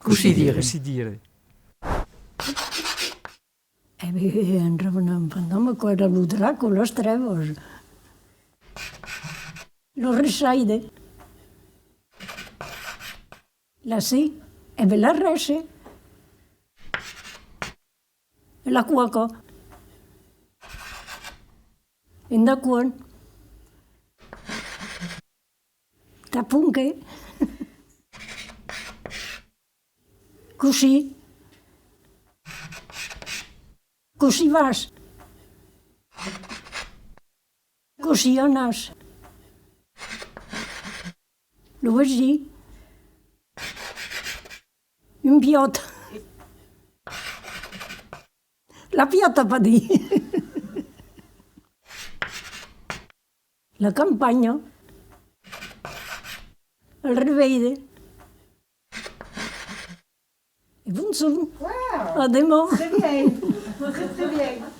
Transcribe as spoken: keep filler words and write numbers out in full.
Cossí dire? Cossí dire? E ben, un, un fantòma, qu'èra lo drac o las trèvas. Lo ressaide. La se, e ben la resse. E la cuaca. Endacòm. Taponque. Cossí. Cossí vas? Cossí anàs? Lo vesin. Un piòt. La piòta, pas dire. La campanha. El reveire. E bonjorn. Wow. A deman. Très bien. Très, très bien.